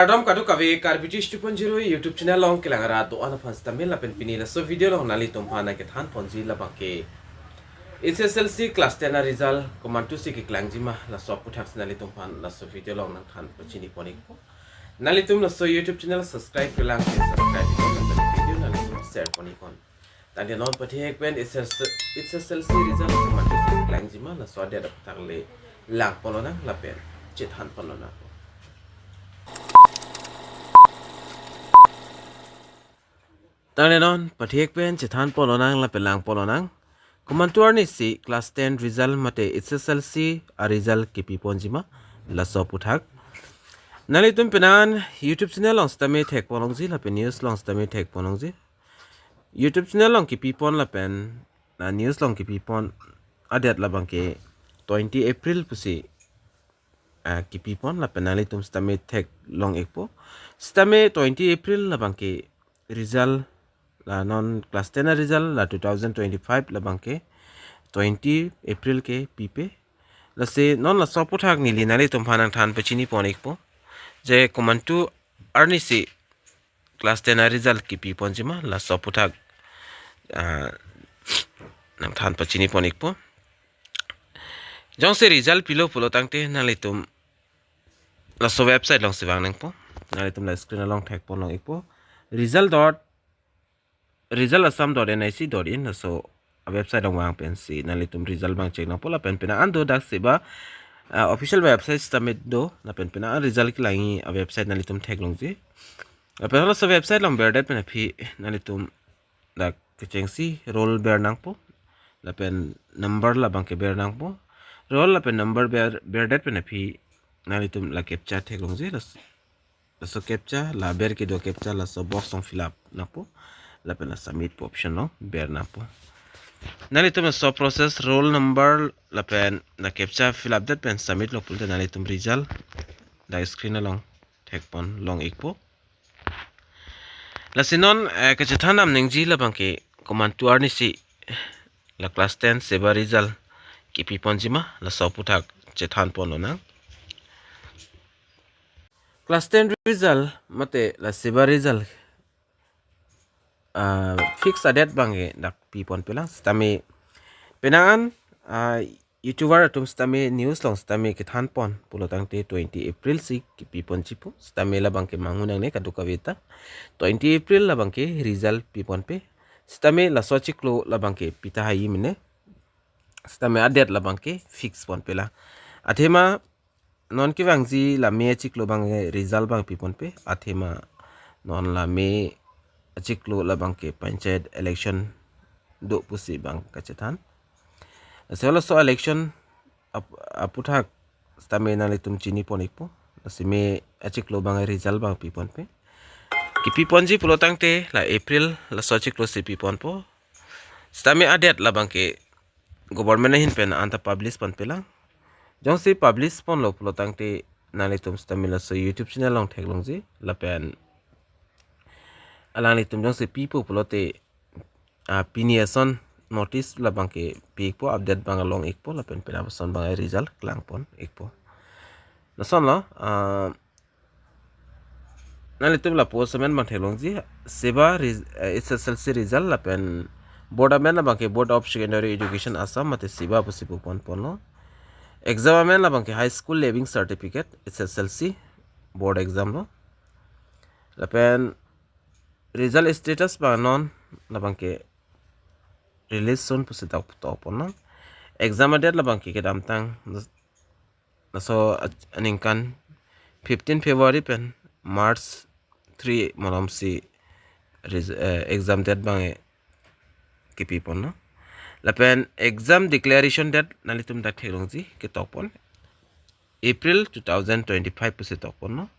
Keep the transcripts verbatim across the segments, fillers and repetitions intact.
Kardom kadokave Karbi Tish two point zero YouTube channel along kelang arat do-an aphan sitame lapen pini laso video along nanglitum aphan nangkethan ponji labangke H S L C class ten a result komantusi keklangjima laso aputhak si nanglitum aphan laso video along nangthan pachini pon-ikpo. Nanglitum laso YouTube channel subscribe-pe lang ke subscribe-iknon lapen video nanglitum share pon-iknon. Tangte non pathek pen H S L C, H S L C result komantusi keklangjima laso adet aputhak le lang ponlonang lapen chethan ponlonang. Tangte non pathek pen chethan ponlonang lapen lang ponlonang. Komantu arnisi class ten result mate H S L C a result kepi ponjima laso aputhak. Nanglitum penang YouTube channel along sitame thek ponlongji lapen news along sitame thek ponlongji. YouTube channel along kepi pon lapen na news along kepi pon adet labangke twenty April pusi, ah, kepi pon lapen nanglitum sitame theklong-ikpo. Sitame twenty April labangke result, la non class ten a result la two thousand twenty-five labangke twenty April ke pipe. Lasi non laso aputhak neli nanglitum aphan nangthan pachini pon-ikpo je komantu arnisi class ten a result kepi ponjima laso aputhak, ah, nangthan pachini pon-ikpo. Jongsi result pilo pulo tangte nanglitum laso website alongsi vang nangpo. Nanglitum la screen along thek ponlong-ikpo. Result dot, result assam dot N I C dot in, laso a website along vang pensi nanglitum result abang check nangpo lapen penang an do dak SEBA, ah, official website sitame do lapen penang an result kelangji a website nanglitum theklongji. Lapen laso website along berdet pen aphi nanglitum dak kechengsi roll ber nangpo lapen number labangke ber nangpo. Roll lapen number ber, berdet pen aphi nanglitum la captcha theklongji, las-, laso captcha la ber kedo captcha laso box along fill up nangpo lapen la submit pu option along ber nangpo. Nanglitum laso process roll number lapen la captcha fill up det pen submit lo pulote nanglitum result dak screen along thek ponlong-ikpo. Lasi non, eh, kachethan dam nangji labangke komantu arnisi la class ten SEBA result kepi ponjima laso aputhak chethan ponlonang. Class ten result mate la SEBA result, ah, fix adet abangke dak pi ponpe lang sitame penang an, ah, YouTuber atum sitame news along sitame kethan pon pulo tangte twenty April si kepi ponji pu. Sitame labangke manghu nangne kadokave ta. Twenty April labangke result pi ponpe. Sitame laso achiklo labangke pita hai mene. Sitame adet labangke fix ponpe la. Athema non kevangji la May achiklo abang result abang pi ponpe. Athema non la May achiklo labangke panchayat election do pusi abang kachethan. Lasi laso election ap-, aputhak sitame nanglitum chini pon-ikpo. Lasi May achiklo abang result abang pi ponpe. Kepi ponji pulo tangte la April laso achiklo si pi ponpo. Sitame adet labangke government ahin pen anta publish ponpe lang. Jongsi publish ponlo pulo tangte nanglitum sitame laso YouTube channel along theklongji lapen alanglitum jongsi pipo pulote, ah, pini ason notice labangke pi-ikpo, update abang long-ikpo lapen penang ason abang result klang pon-ikpo. Lasonlo, ah, nanglitum lapuson amen abang theklongji, SEBA res-, eh, H S L C result lapen board amen labangke Board of Secondary Education Assam mate SEBA pusi pu pon ponlo. Exam amen labangke High School Leaving Certificate, H S L C board exam lo. Lapen result status abang non labangke release soon pusi dak tok ponlo. Exam adate labangke kedamtang laso a-, aningkan fifteen February pen March three malomsi res-, eh, exam date abang kepi ponlo. Lapen exam declaration date nanglitum dak theklongji ketok pon April two thousand twenty-five pusi tok ponlo.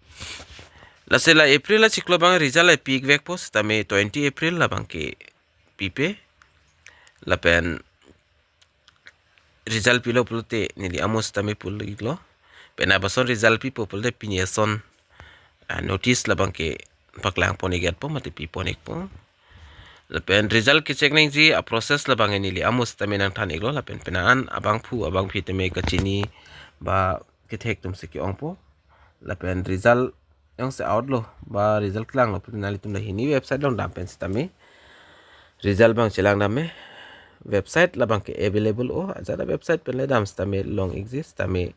Lasi la April achiklo abang result pi-ik vekpo sitame twenty April labangke pipe. Lapen result pilo pulote neli amo sitame pu-iklo. Penang ason result pipo pulote pini ason, ah, notice labangke paklang pon-ik-etpo mate pi pon-ikpo. Lapen result kecheck nangji a-process labangke neli amo sitame nangthan-iklo lapen penang an abangphu abangphi tame kachini ba kethek atumsi ke-ongpo. Lapen result jongsi out lo ba result klanglo pu nanglitum la hini website along dam pen sitame result abang chelang dam me. Website labang ke available o, ajat a website pen le dam sitame long exist tame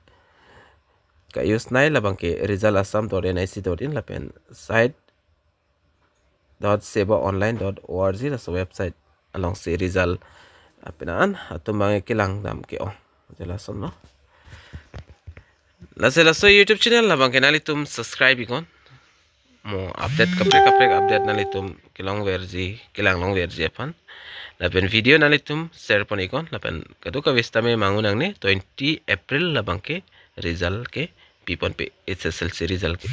ka-use nai. Labang ke result assam dot N I C dot in lapen site dot seva online dot org laso website alongsi result apenan atum abang kelang dam ke-ong. Jela som no. Lasi laso YouTube channel labang ke nanglitum subscribe iknon. Mo update kaprek kaprek update nanglitum kelong verji, kelang long verji aphan. Lapen video nanglitum share pon iknon. Lapen kadokave sitame mangu nangne, twenty April labang ke result ke pi ponpe, H S L C result ke.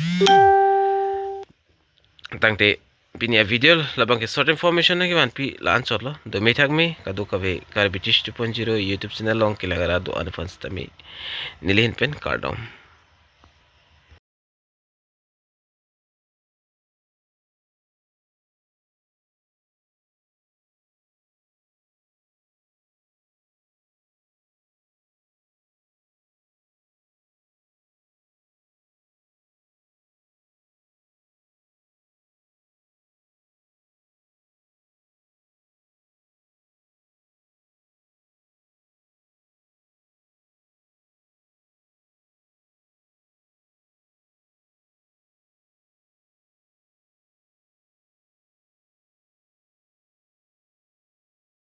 Tangte pini a video labang ke short information nangkevanpi la-anchot lo. Dome thakme kadokave Karbi Tish two point zero YouTube channel along kelang ra do-an aphan sitame neli ahin pen kardom.